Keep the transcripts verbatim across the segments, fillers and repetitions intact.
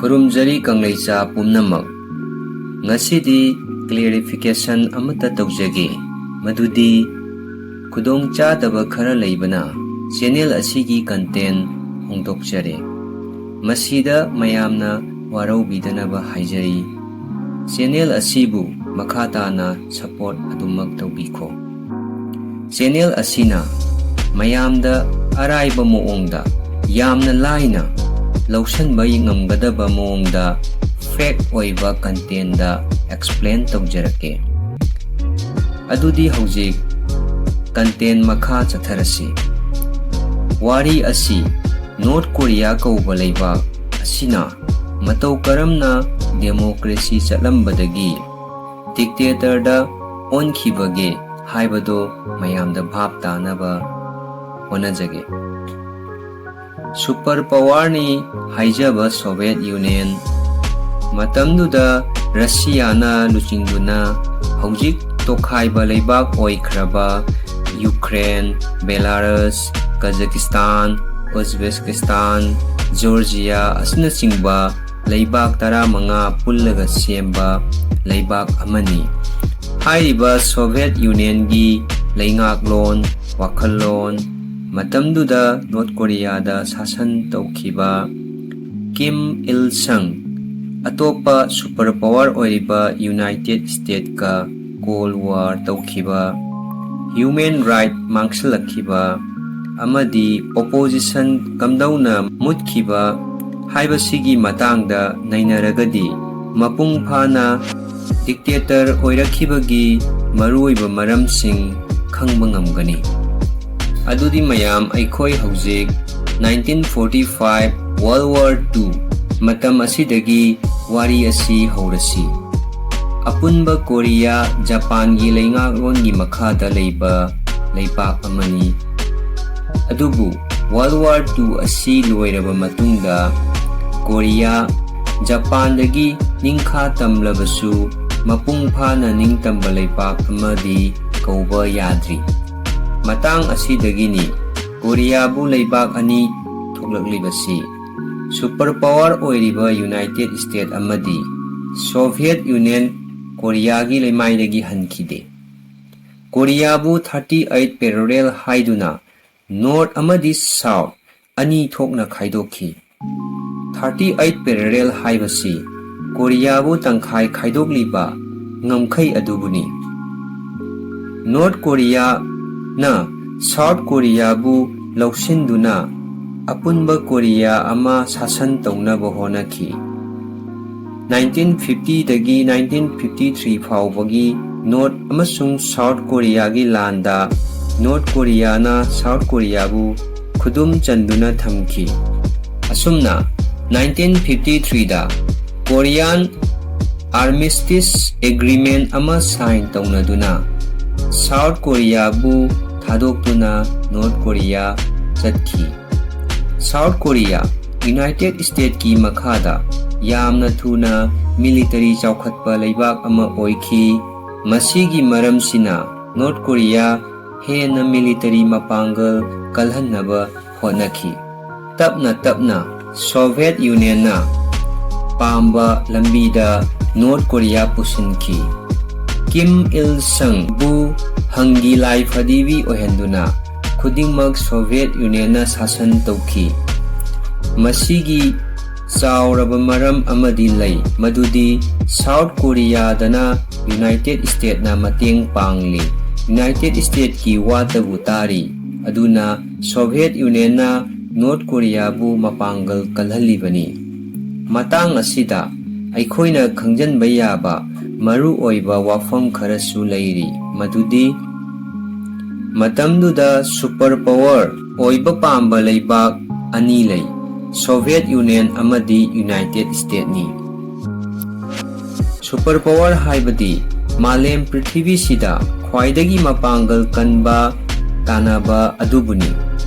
ꯈꯨꯔꯨꯝꯖꯔꯤ ꯀꯪꯂꯩꯆꯥ ꯄꯨꯝꯅꯃꯛ꯫ ꯉꯁꯤꯗꯤ clarification ꯑꯃꯠꯇ ꯇꯧꯖꯒꯦ, ꯃꯗꯨꯗꯤ ꯈꯨꯗꯣꯡꯆꯥꯗꯕ ꯈꯔ ꯂꯩꯕꯅ channel ꯑꯁꯤꯒꯤ content ꯍꯣꯡꯗꯣꯛꯆꯔꯦ꯫ ꯃꯁꯤꯗ ꯃꯌꯥꯝꯅ ꯋꯥꯔꯧꯕꯤꯗꯅꯕ ꯍꯥꯏꯖꯔꯤ꯫ Channel ꯑꯁꯤꯕꯨ ꯃꯈꯥ ꯇꯥꯅ support ꯑꯗꯨꯃꯛ ꯇꯧꯕꯤꯈꯣ꯫ Channel ꯑꯁꯤꯅ ꯃꯌꯥꯝꯗ ꯑꯔꯥꯏꯕ ꯃꯑꯣꯡꯗ, ꯌꯥꯝꯅ ꯂꯥꯏꯅ ꯂꯧꯁꯤꯟꯕ ꯉꯝꯒꯗꯕ ꯃꯑꯣꯡꯗ fact ꯑꯣꯏꯕ content explain ꯇꯧꯖꯔꯛꯀꯦ꯫ ꯑꯗꯨꯗꯤ ꯍꯧꯖꯤꯛ content ꯃꯈꯥ ꯆꯠꯊꯔꯁꯤ꯫ ꯋꯥꯔꯤ ꯑꯁꯤ ꯅꯣꯔꯠ ꯀꯣꯔꯤꯌꯥ ꯀꯧꯕ ꯂꯩꯕꯥꯛ ꯑꯁꯤꯅ ꯃꯇꯧ ꯀꯔꯝꯅ democracy ꯆꯠꯂꯝꯕꯗꯒꯤ dictatorꯗ ꯑꯣꯟꯈꯤꯕꯒꯦ ꯍꯥꯏꯕꯗꯨ ꯃꯌꯥꯝꯗ ꯚꯥꯞ ꯇꯥꯅꯕ ꯍꯣꯠꯅꯖꯒꯦ꯫ Super powerꯅꯤ ꯍꯥꯏꯖꯕ Soviet Union, ꯃꯇꯝꯗꯨꯗ ꯔꯁꯤꯌꯥꯅ ꯂꯨꯆꯤꯡꯗꯨꯅ ꯍꯧꯖꯤꯛ ꯇꯣꯈꯥꯏꯕ ꯂꯩꯕꯥꯛ ꯑꯣꯏꯈ꯭ꯔꯕ ꯌꯨꯀ꯭ꯔꯦꯟ, ꯕꯦꯂꯥꯔꯁ, ꯀꯖꯥꯀꯤꯁꯇꯥꯟ, ꯎꯖꯕꯦꯀꯤꯁꯇꯥꯟ, ꯖꯣꯔꯖꯤꯌꯥ ꯑꯁꯤꯅꯆꯤꯡꯕ ꯂꯩꯕꯥꯛ ꯇꯔꯥꯃꯉꯥ ꯄꯨꯜꯂꯒ ꯁꯦꯝꯕ ꯂꯩꯕꯥꯛ ꯑꯃꯅꯤ꯫ ꯍꯥꯏꯔꯤꯕ Soviet Unionꯒꯤ ꯂꯩꯉꯥꯛꯂꯣꯟ, ꯋꯥꯈꯜꯂꯣꯟ, ꯃꯇꯝꯗꯨꯗ ꯅꯣꯔꯠ ꯀꯣꯔꯤꯌꯥꯗ ꯁꯥꯁꯟ ꯇꯧꯈꯤꯕ ꯀꯤꯝ ꯏꯜ ꯁꯪ, ꯑꯇꯣꯞꯄ super power ꯑꯣꯏꯔꯤꯕ United Statesꯀ Cold War ꯇꯧꯈꯤꯕ, human right ꯃꯥꯡꯁꯤꯜꯂꯛꯈꯤꯕ, ꯑꯃꯗꯤ opposition ꯀꯝꯗꯧꯅ ꯃꯨꯠꯈꯤꯕ ꯍꯥꯏꯕꯁꯤꯒꯤ ꯃꯇꯥꯡꯗ ꯅꯩꯅꯔꯒꯗꯤ, ꯃꯄꯨꯡ ꯐꯥꯅ dictator ꯑꯣꯏꯔꯛꯈꯤꯕꯒꯤ ꯃꯔꯨꯑꯣꯏꯕ ꯃꯔꯝꯁꯤꯡ ꯈꯪꯕ ꯉꯝꯒꯅꯤ꯫ ꯑꯗꯨꯗꯤ ꯃꯌꯥꯝ, ꯑꯩꯈꯣꯏ ꯍꯧꯖꯤꯛ nineteen forty five World War Two ꯃꯇꯝ ꯑꯁꯤꯗꯒꯤ ꯋꯥꯔꯤ ꯑꯁꯤ ꯍꯧꯔꯁꯤ꯫ ꯑꯄꯨꯟꯕ ꯀꯣꯔꯤꯌꯥ ꯖꯄꯥꯟꯒꯤ ꯂꯩꯉꯥꯛꯂꯣꯟꯒꯤ ꯃꯈꯥꯗ ꯂꯩꯕ ꯂꯩꯕꯥꯛ ꯑꯃꯅꯤ꯫ ꯑꯗꯨꯕꯨ World War Two ꯑꯁꯤ ꯂꯣꯏꯔꯕ ꯃꯇꯨꯡꯗ ꯀꯣꯔꯤꯌꯥ ꯖꯄꯥꯟꯗꯒꯤ ꯅꯤꯡꯈꯥ ꯇꯝꯂꯕꯁꯨ ꯃꯄꯨꯡ ꯐꯥꯅ ꯅꯤꯡꯇꯝꯕ ꯂꯩꯕꯥꯛ ꯑꯃꯗꯤ ꯀꯧꯕ ꯌꯥꯗ꯭ꯔꯤ꯫ ꯃꯇꯥꯡ ꯑꯁꯤꯗꯒꯤꯅꯤ ꯀꯣꯔꯤꯌꯥꯕꯨ ꯂꯩꯕꯥꯛ ꯑꯅꯤ ꯊꯣꯛꯂꯛꯂꯤꯕꯁꯤ꯫ ꯁꯨꯄꯔ ꯄꯥꯋꯔ ꯑꯣꯏꯔꯤꯕ ꯌꯨꯅꯥꯏꯇꯦꯗ ꯁ꯭ꯇꯦꯠ ꯑꯃꯗꯤ ꯁꯣꯚꯤꯌꯦꯠ ꯌꯨꯅꯤꯌꯟ ꯀꯣꯔꯤꯌꯥꯒꯤ ꯂꯩꯃꯥꯏꯗꯒꯤ ꯍꯟꯈꯤꯗꯦ꯫ ꯀꯣꯔꯤꯌꯥꯕꯨ ꯊꯥꯔꯇꯤ ꯑꯩꯠ ꯄꯦꯔꯣꯔꯦꯜ ꯍꯥꯏꯗꯨꯅ ꯅꯣꯔꯠ ꯑꯃꯗꯤ ꯁꯥꯎꯠ ꯑꯅꯤ ꯊꯣꯛꯅ ꯈꯥꯏꯗꯣꯛꯈꯤ꯫ ꯊꯥꯔꯇꯤ ꯑꯩꯠ ꯄꯦꯔꯣꯔꯦꯜ ꯍꯥꯏꯕꯁꯤ ꯀꯣꯔꯤꯌꯥꯕꯨ ꯇꯪꯈꯥꯏ ꯈꯥꯏꯗꯣꯛꯂꯤꯕ ꯉꯝꯈꯩ ꯑꯗꯨꯕꯨꯅꯤ꯫ ꯅꯣꯔꯠ ꯀꯣꯔꯤꯌꯥꯅ ꯁꯥꯎꯠ ꯀꯣꯔꯤꯌꯥꯕꯨ ꯂꯧꯁꯤꯟꯗꯨꯅ ꯑꯄꯨꯟꯕ ꯀꯣꯔꯤꯌꯥ ꯑꯃ ꯁꯥꯁꯟ ꯇꯧꯅꯕ ꯍꯣꯠꯅꯈꯤ꯫ ꯅꯥꯏꯟꯇꯤꯟ ꯐꯤꯐꯇꯤꯗꯒꯤ ꯅꯥꯏꯟꯇꯤꯟ ꯐꯤꯐꯇꯤ ꯊ꯭ꯔꯤ ꯐꯥꯎꯕꯒꯤ ꯅꯣꯔꯠ ꯑꯃꯁꯨꯡ ꯁꯥꯎꯠ ꯀꯣꯔꯤꯌꯥꯒꯤ ꯂꯥꯟꯗ ꯅꯣꯔꯠ ꯀꯣꯔꯤꯌꯥꯅ ꯁꯥꯎꯠ ꯀꯣꯔꯤꯌꯥꯕꯨ ꯈꯨꯗꯨꯝ ꯆꯟꯗꯨꯅ ꯊꯝꯈꯤ꯫ ꯑꯁꯨꯝꯅ ꯅꯥꯏꯟꯇꯤꯟ ꯐꯤꯐꯇꯤ ꯊ꯭ꯔꯤꯗ ꯀꯣꯔꯤꯌꯥꯟ ꯑꯥꯔꯃꯤꯁꯇꯤꯁ ꯑꯦꯒ꯭ꯔꯤꯃꯦꯟ ꯑꯃ ꯁꯥꯏꯟ ꯇꯧꯅꯗꯨꯅ ꯁꯥꯎꯠ ꯀꯣꯔꯤꯌꯥꯕꯨ ꯊꯥꯗꯣꯛꯇꯨꯅ ꯅꯣꯔꯠ ꯀꯣꯔꯤꯌꯥ ꯆꯠꯈꯤ꯫ ꯁꯥꯎꯠ ꯀꯣꯔꯤꯌꯥ ꯌꯨꯅꯥꯏꯇꯦꯗ ꯁ꯭ꯇꯦꯠꯀꯤ ꯃꯈꯥꯗ ꯌꯥꯝꯅ ꯊꯨꯅ ꯃꯤꯂꯤꯇꯔꯤ ꯆꯥꯎꯈꯠꯄ ꯂꯩꯕꯥꯛ ꯑꯃ ꯑꯣꯏꯈꯤ꯫ ꯃꯁꯤꯒꯤ ꯃꯔꯝꯁꯤꯅ ꯅꯣꯔꯠ ꯀꯣꯔꯤꯌꯥ ꯍꯦꯟꯅ ꯃꯤꯂꯤꯇꯔꯤ ꯃꯄꯥꯡꯒꯜ ꯀꯜꯍꯟꯅꯕ ꯍꯣꯠꯅꯈꯤ꯫ ꯇꯞꯅ ꯇꯞꯅ ꯁꯣꯚꯤꯌꯦꯠ ꯌꯨꯅꯤꯌꯟꯅ ꯄꯥꯝꯕ ꯂꯝꯕꯤꯗ ꯅꯣꯔꯠ ꯀꯣꯔꯤꯌꯥ ꯄꯨꯁꯤꯟꯈꯤ꯫ ꯀꯤꯝ ꯏꯜ ꯁꯪꯕꯨ ꯍꯪꯒꯤ ꯂꯥꯏ ꯐꯗꯤꯕꯤ ꯑꯣꯏꯍꯟꯗꯨꯅ ꯈꯨꯗꯤꯡꯃꯛ ꯁꯣꯚꯤꯌꯦꯠ ꯌꯨꯅꯤꯌꯟꯅ ꯁꯥꯁꯟ ꯇꯧꯈꯤ꯫ ꯃꯁꯤꯒꯤ ꯆꯥꯎꯔꯕ ꯃꯔꯝ ꯑꯃꯗꯤ ꯂꯩ, ꯃꯗꯨꯗꯤ ꯁꯥꯎꯠ ꯀꯣꯔꯤꯌꯥꯗꯅ ꯌꯨꯅꯥꯏꯇꯦꯗ ꯁ꯭ꯇꯦꯠꯅ ꯃꯇꯦꯡ ꯄꯥꯡꯂꯤ꯫ ꯌꯨꯅꯥꯏꯇꯦꯗ ꯁ꯭ꯇꯦꯠꯀꯤ ꯋꯥꯇꯕꯨ ꯇꯥꯔꯤ, ꯑꯗꯨꯅ ꯁꯣꯚꯤꯌꯦꯠ ꯌꯨꯅꯤꯌꯟꯅ ꯅꯣꯔꯠ ꯀꯣꯔꯤꯌꯥꯕꯨ ꯃꯄꯥꯡꯒꯜ ꯀꯜꯍꯜꯂꯤꯕꯅꯤ꯫ ꯃꯇꯥꯡ ꯑꯁꯤꯗ ꯑꯩꯈꯣꯏꯅ ꯈꯪꯖꯤꯟꯕ ꯌꯥꯕ ꯃꯔꯨ ꯑꯣꯏꯕ ꯋꯥꯐꯝ ꯈꯔꯁꯨ ꯂꯩꯔꯤ, ꯃꯗꯨꯗꯤ ꯃꯇꯝꯗꯨꯗ ꯁꯨꯄꯔ ꯄꯥꯋꯔ ꯑꯣꯏꯕ ꯄꯥꯝꯕ ꯂꯩꯕꯥꯛ ꯑꯅꯤ ꯂꯩ, ꯁꯣꯚꯤꯌꯦꯠ ꯌꯨꯅꯤꯌꯟ ꯑꯃꯗꯤ ꯌꯨꯅꯥꯏꯇꯦꯗ ꯁ꯭ꯇꯦꯠꯅꯤ꯫ ꯁꯨꯄꯔ ꯄꯥꯋꯔ ꯍꯥꯏꯕꯗꯤ ꯃꯥꯂꯦꯝ ꯄ꯭ꯔꯤꯊꯤꯕꯤꯁꯤꯗ ꯈ꯭ꯋꯥꯏꯗꯒꯤ ꯃꯄꯥꯡꯒꯜ ꯀꯟꯕ ꯇꯥꯟꯅꯕ ꯑꯗꯨꯕꯨꯅꯤ꯫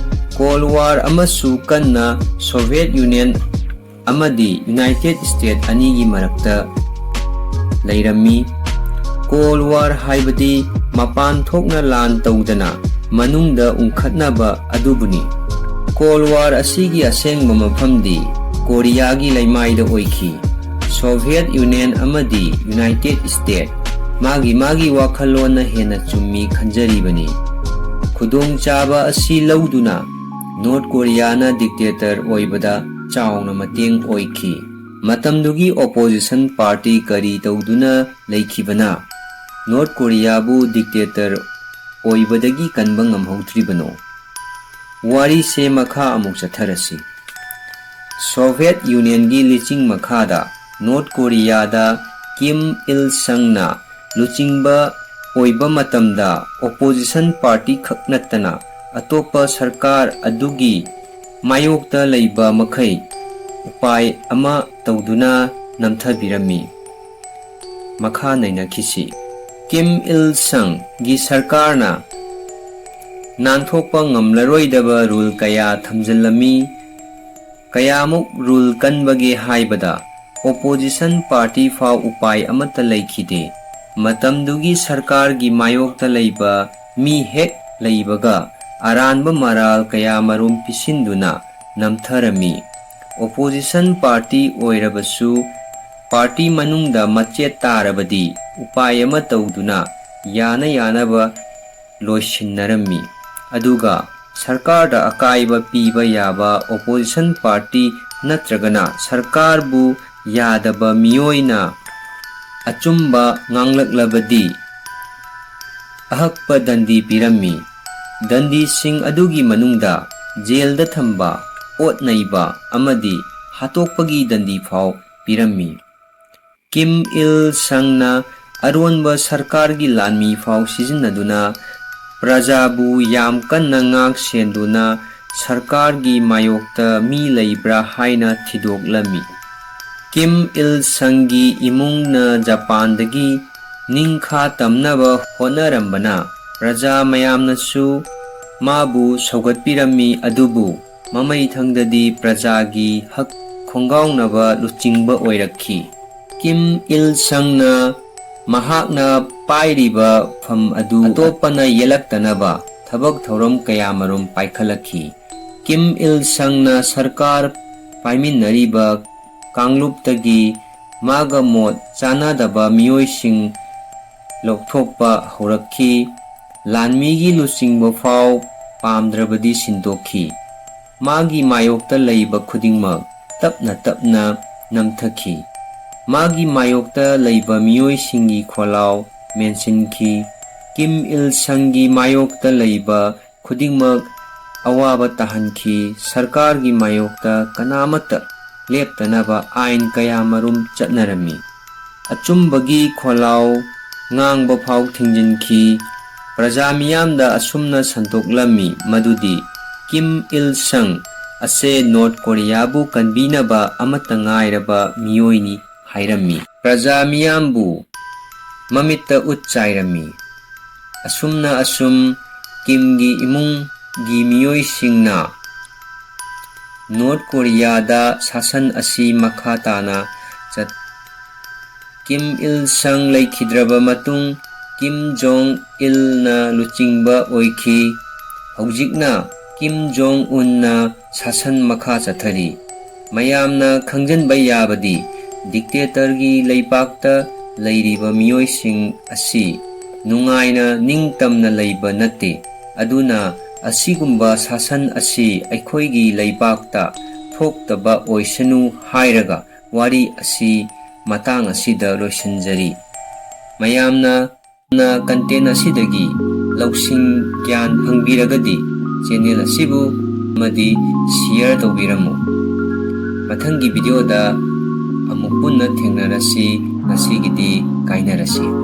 ꯀꯣꯜ ꯋꯥꯔ ꯑꯃꯁꯨ ꯀꯟꯅ ꯁꯣꯚꯤꯌꯦꯠ ꯌꯨꯅꯤꯌꯟ ꯑꯃꯗꯤ ꯌꯨꯅꯥꯏꯇꯦꯗ ꯁ꯭ꯇꯦꯠ ꯑꯅꯤꯒꯤ ꯃꯔꯛꯇ ꯂꯩꯔꯝꯃꯤ꯫ ꯀꯣꯜ ꯋꯥꯔ ꯍꯥꯏꯕꯗꯤ ꯃꯄꯥꯟ ꯊꯣꯛꯅ ꯂꯥꯟ ꯇꯧꯗꯅ ꯃꯅꯨꯡꯗ ꯎꯪꯈꯠꯅꯕ ꯑꯗꯨꯕꯨꯅꯤ꯫ ꯀꯣꯜ ꯋꯥꯔ ꯑꯁꯤꯒꯤ ꯑꯁꯦꯡꯕ ꯃꯐꯝꯗꯤ ꯀꯣꯔꯤꯌꯥꯒꯤ ꯂꯩꯃꯥꯏꯗ ꯑꯣꯏꯈꯤ꯫ ꯁꯣꯚꯤꯌꯦꯠ ꯌꯨꯅꯤꯌꯟ ꯑꯃꯗꯤ ꯌꯨꯅꯥꯏꯇꯦꯗ ꯁ꯭ꯇꯦꯠ ꯃꯥꯒꯤ ꯃꯥꯒꯤ ꯋꯥꯈꯜꯂꯣꯟꯅ ꯍꯦꯟꯅ ꯆꯨꯝꯃꯤ ꯈꯟꯖꯔꯤꯕꯅꯤ꯫ ꯈꯨꯗꯣꯡꯆꯥꯕ ꯑꯁꯤ ꯂꯧꯗꯨꯅ ꯅꯣꯔꯠ ꯀꯣꯔꯤꯌꯥꯅ ꯗꯤꯛꯇꯦꯇꯔ ꯑꯣꯏꯕꯗ ꯆꯥꯎꯅ ꯃꯇꯦꯡ ꯑꯣꯏꯈꯤ꯫ ꯃꯇꯝꯗꯨꯒꯤ ꯑꯣꯄꯣꯖꯤꯁꯟ ꯄꯥꯔꯇꯤ ꯀꯔꯤ ꯇꯧꯗꯨꯅ ꯂꯩꯈꯤꯕꯅ ꯅꯣꯔꯠ ꯀꯣꯔꯤꯌꯥꯕꯨ ꯗꯤꯛꯇꯦꯇꯔ ꯑꯣꯏꯕꯗꯒꯤ ꯀꯟꯕ ꯉꯝꯍꯧꯗ꯭ꯔꯤꯕꯅꯣ? ꯋꯥꯔꯤꯁꯦ ꯃꯈꯥ ꯑꯃꯨꯛ ꯆꯠꯊꯔꯁꯤ꯫ ꯁꯣꯚꯤꯌꯦꯠ ꯌꯨꯅꯤꯌꯟꯒꯤ ꯂꯤꯆꯤꯡ ꯃꯈꯥꯗ ꯅꯣꯔꯠ ꯀꯣꯔꯤꯌꯥꯗ ꯀꯤꯝ ꯏꯜ ꯁꯪꯅ ꯂꯨꯆꯤꯡꯕ ꯑꯣꯏꯕ ꯃꯇꯝꯗ ꯑꯣꯄꯣꯖꯤꯁꯟ ꯄꯥꯔꯇꯤ ꯈꯛ ꯅꯠꯇꯅ ꯑꯇꯣꯞꯄ ꯁꯔꯀꯥꯔ ꯑꯗꯨꯒꯤ ꯃꯥꯌꯣꯛꯇ ꯂꯩꯕ ꯃꯈꯩ ꯎꯄꯥꯏ ꯑꯃ ꯇꯧꯗꯨꯅ ꯅꯝꯊꯕꯤꯔꯝꯃꯤ꯫ ꯃꯈꯥ ꯅꯩꯅꯈꯤꯁꯤ꯫ ꯀꯤꯝ ꯏꯜ ꯁꯪꯒꯤ ꯁꯔꯀꯥꯔꯅ ꯅꯥꯟꯊꯣꯛꯄ ꯉꯝꯂꯔꯣꯏꯗꯕ ꯔꯨꯜ ꯀꯌꯥ ꯊꯝꯖꯤꯜꯂꯝꯃꯤ꯫ ꯀꯌꯥꯃꯨꯛ ꯔꯨꯜ ꯀꯟꯕꯒꯦ ꯍꯥꯏꯕꯗ ꯑꯣꯄꯣꯖꯤꯁꯟ ꯄꯥꯔꯇꯤ ꯐꯥꯎ ꯎꯄꯥꯏ ꯑꯃꯠꯇ ꯂꯩꯈꯤꯗꯦ꯫ ꯃꯇꯝꯗꯨꯒꯤ ꯁꯔꯀꯥꯔꯒꯤ ꯃꯥꯌꯣꯛꯇ ꯂꯩꯕ ꯃꯤ ꯍꯦꯛ ꯂꯩꯕꯒ ꯑꯔꯥꯟꯕ ꯃꯔꯥꯜ ꯀꯌꯥꯃꯔꯨꯝ ꯄꯤꯁꯤꯟꯗꯨꯅ ꯅꯝꯊꯔꯝꯃꯤ꯫ ꯑꯣꯄꯣꯖꯤꯁꯟ ꯄꯥꯔꯇꯤ ꯑꯣꯏꯔꯕꯁꯨ ꯄꯥꯔꯇꯤ ꯃꯅꯨꯡꯗ ꯃꯆꯦꯠ ꯇꯥꯔꯕꯗꯤ ꯎꯄꯥꯏ ꯑꯃ ꯇꯧꯗꯨꯅ ꯌꯥꯅ ꯌꯥꯅꯕ ꯂꯣꯏꯁꯤꯟꯅꯔꯝꯃꯤ꯫ ꯑꯗꯨꯒ ꯁꯔꯀꯥꯔꯗ ꯑꯀꯥꯏꯕ ꯄꯤꯕ ꯌꯥꯕ ꯑꯣꯄꯣꯖꯤꯁꯟ ꯄꯥꯔꯇꯤ ꯅꯠꯇ꯭ꯔꯒꯅ ꯁꯔꯀꯥꯔꯕꯨ ꯌꯥꯗꯕ ꯃꯤꯑꯣꯏꯅ ꯑꯆꯨꯝꯕ ꯉꯥꯡꯂꯛꯂꯕꯗꯤ ꯑꯍꯛꯄ ꯗꯟꯗꯤ ꯄꯤꯔꯝꯃꯤ꯫ ꯗꯟꯗꯤꯁꯤꯡ ꯑꯗꯨꯒꯤ ꯃꯅꯨꯡꯗ ꯖꯦꯜꯗ ꯊꯝꯕ, ꯑꯣꯠ ꯅꯩꯕ ꯑꯃꯗꯤ ꯍꯥꯠꯇꯣꯛꯄꯒꯤ ꯗꯟꯗꯤ ꯐꯥꯎ ꯄꯤꯔꯝꯃꯤ꯫ ꯀꯤꯝ ꯏꯜ ꯁꯪꯅ ꯑꯔꯣꯟꯕ ꯁꯔꯀꯥꯔꯒꯤ ꯂꯥꯟꯃꯤ ꯐꯥꯎ ꯁꯤꯖꯤꯟꯅꯗꯨꯅ ꯄ꯭ꯔꯖꯥꯕꯨ ꯌꯥꯝ ꯀꯟꯅ ꯉꯥꯛ ꯁꯦꯟꯗꯨꯅ ꯁꯔꯀꯥꯔꯒꯤ ꯃꯥꯌꯣꯛꯇ ꯃꯤ ꯂꯩꯕ꯭ꯔꯥ ꯍꯥꯏꯅ ꯊꯤꯗꯣꯛꯂꯝꯃꯤ꯫ ꯀꯤꯝ ꯏꯜ ꯁꯪꯒꯤ ꯏꯃꯨꯡꯅ ꯖꯄꯥꯟꯗꯒꯤ ꯅꯤꯡꯈꯥ ꯇꯝꯅꯕ ꯍꯣꯠꯅꯔꯝꯕꯅ ꯄ꯭ꯔꯖꯥ ꯃꯌꯥꯝꯅꯁꯨ ꯃꯥꯕꯨ ꯁꯧꯒꯠꯄꯤꯔꯝꯃꯤ, ꯑꯗꯨꯕꯨ ꯃꯃꯩꯊꯪꯗꯗꯤ ꯄ꯭ꯔꯖꯥꯒꯤ ꯍꯛ ꯈꯣꯡꯒꯥꯎꯅꯕ ꯂꯨꯆꯤꯡꯕ ꯑꯣꯏꯔꯛꯈꯤ꯫ ꯀꯤꯝ ꯏꯜ ꯁꯪꯅ ꯃꯍꯥꯛꯅ ꯄꯥꯏꯔꯤꯕ ꯐꯝ ꯑꯗꯨ ꯑꯇꯣꯞꯄꯅ ꯌꯦꯜꯂꯛꯇꯅꯕ ꯊꯕꯛ ꯊꯧꯔꯝ ꯀꯌꯥꯃꯔꯨꯝ ꯄꯥꯏꯈꯠꯂꯛꯈꯤ꯫ ꯀꯤꯝ ꯏꯜ ꯁꯪꯅ ꯁꯔꯀꯥꯔ ꯄꯥꯏꯃꯤꯟꯅꯔꯤꯕ ꯀꯥꯡꯂꯨꯞꯇꯒꯤ ꯃꯥꯒ ꯃꯣꯠ ꯆꯥꯅꯗꯕ ꯃꯤꯑꯣꯏꯁꯤꯡ ꯂꯧꯊꯣꯛꯄ ꯍꯧꯔꯛꯈꯤ꯫ ꯂꯥꯟꯃꯤꯒꯤ ꯂꯨꯆꯤꯡꯕ ꯐꯥꯎ ꯄꯥꯝꯗ꯭ꯔꯕꯗꯤ ꯁꯤꯟꯗꯣꯛꯈꯤ꯫ ꯃꯥꯒꯤ ꯃꯥꯌꯣꯛꯇ ꯂꯩꯕ ꯈꯨꯗꯤꯡꯃꯛ ꯇꯞꯅ ꯇꯞꯅ ꯅꯝꯊꯈꯤ꯫ ꯃꯥꯒꯤ ꯃꯥꯌꯣꯛꯇ ꯂꯩꯕ ꯃꯤꯑꯣꯏꯁꯤꯡꯒꯤ ꯈꯣꯜꯂꯥꯎ ꯃꯦꯟꯁꯤꯟꯈꯤ꯫ ꯀꯤꯝ ꯏꯜ ꯁꯪꯒꯤ ꯃꯥꯌꯣꯛꯇ ꯂꯩꯕ ꯈꯨꯗꯤꯡꯃꯛ ꯑꯋꯥꯕ ꯇꯥꯍꯟꯈꯤ꯫ ꯁꯔꯀꯥꯔꯒꯤ ꯃꯥꯌꯣꯛꯇ ꯀꯅꯥꯃꯠꯇ ꯂꯦꯞꯇꯅꯕ ꯑꯥꯏꯟ ꯀꯌꯥ ꯃꯔꯨꯝ ꯆꯠꯅꯔꯝꯃꯤ꯫ ꯑꯆꯨꯝꯕꯒꯤ ꯈꯣꯜꯂꯥꯎ ꯉꯥꯡꯕ ꯐꯥꯎ ꯊꯤꯡꯖꯤꯟꯈꯤ꯫ ꯄ꯭ꯔꯖꯥ ꯃꯤꯌꯥꯝꯗ ꯑꯁꯨꯝꯅ ꯁꯟꯗꯣꯛꯂꯝꯃꯤ ꯃꯗꯨꯗꯤ ꯀꯤꯝ ꯏꯜ ꯁꯪ ꯑꯁꯦ ꯅꯣꯔꯠ ꯀꯣꯔꯤꯌꯥꯕꯨ ꯀꯟꯕꯤꯅꯕ ꯑꯃꯠꯇ ꯉꯥꯏꯔꯕ ꯃꯤꯑꯣꯏꯅꯤ ꯍꯥꯏꯔꯝꯃꯤ꯫ ꯄ꯭ꯔꯖꯥ ꯃꯤꯌꯥꯝꯕꯨ ꯃꯃꯤꯠꯇ ꯎꯠ ꯆꯥꯏꯔꯝꯃꯤ꯫ ꯑꯁꯨꯝꯅ ꯑꯁꯨꯝ ꯀꯤꯝꯒꯤ ꯏꯃꯨꯡꯒꯤ ꯃꯤꯑꯣꯏꯁꯤꯡꯅ ꯅꯣꯔꯠ ꯀꯣꯔꯤꯌꯥꯗ ꯁꯥꯁꯟ ꯑꯁꯤ ꯃꯈꯥ ꯇꯥꯅ ꯆꯠ-, ꯀꯤꯝ ꯏꯜ ꯁꯪ ꯂꯩꯈꯤꯗ꯭ꯔꯕ ꯃꯇꯨꯡ ꯀꯤꯝ ꯖꯣꯡ ꯏꯜꯅ ꯂꯨꯆꯤꯡꯕ ꯑꯣꯏꯈꯤ꯫ ꯍꯧꯖꯤꯛꯅ ꯀꯤꯝ ꯖꯣꯡ ꯎꯟꯅ ꯁꯥꯁꯟ ꯃꯈꯥ ꯆꯠꯊꯔꯤ꯫ ꯃꯌꯥꯝꯅ ꯈꯪꯖꯤꯟꯕ ꯌꯥꯕꯗꯤ ꯗꯤꯛꯇꯦꯇꯔꯒꯤ ꯂꯩꯕꯥꯛꯇ ꯂꯩꯔꯤꯕ ꯃꯤꯑꯣꯏꯁꯤꯡ ꯑꯁꯤ ꯅꯨꯡꯉꯥꯏꯅ ꯅꯤꯡꯇꯝꯅ ꯂꯩꯕ ꯅꯠꯇꯦ꯫ ꯑꯗꯨꯅ ꯑꯁꯤꯒꯨꯝꯕ ꯁꯥꯁꯟ ꯑꯁꯤ ꯑꯩꯈꯣꯏꯒꯤ ꯂꯩꯕꯥꯛꯇ ꯊꯣꯛꯇꯕ ꯑꯣꯏꯁꯅꯨ ꯍꯥꯏꯔꯒ ꯋꯥꯔꯤ ꯑꯁꯤ ꯃꯇꯥꯡ ꯑꯁꯤꯗ ꯂꯣꯏꯁꯤꯟꯖꯔꯤ꯫ ꯃꯌꯥꯝꯅ ꯀꯟꯇꯦꯟ ꯑꯁꯤꯗꯒꯤ ꯂꯧꯁꯤꯡ ꯒ꯭ꯌꯥꯟ ꯐꯪꯕꯤꯔꯒꯗꯤ ꯆꯦꯅꯦꯜ ꯑꯁꯤꯕꯨ ꯑꯃꯗꯤ ꯁꯤꯌꯔ ꯇꯧꯕꯤꯔꯝꯃꯨ꯫ ꯃꯊꯪꯒꯤ ꯚꯤꯗꯤꯑꯣꯗ ꯑꯃꯨꯛ ꯄꯨꯟꯅ ꯊꯦꯡꯅꯔꯁꯤ꯫ ꯉꯁꯤꯒꯤꯗꯤ ꯀꯥꯏꯅꯔꯁꯤ꯫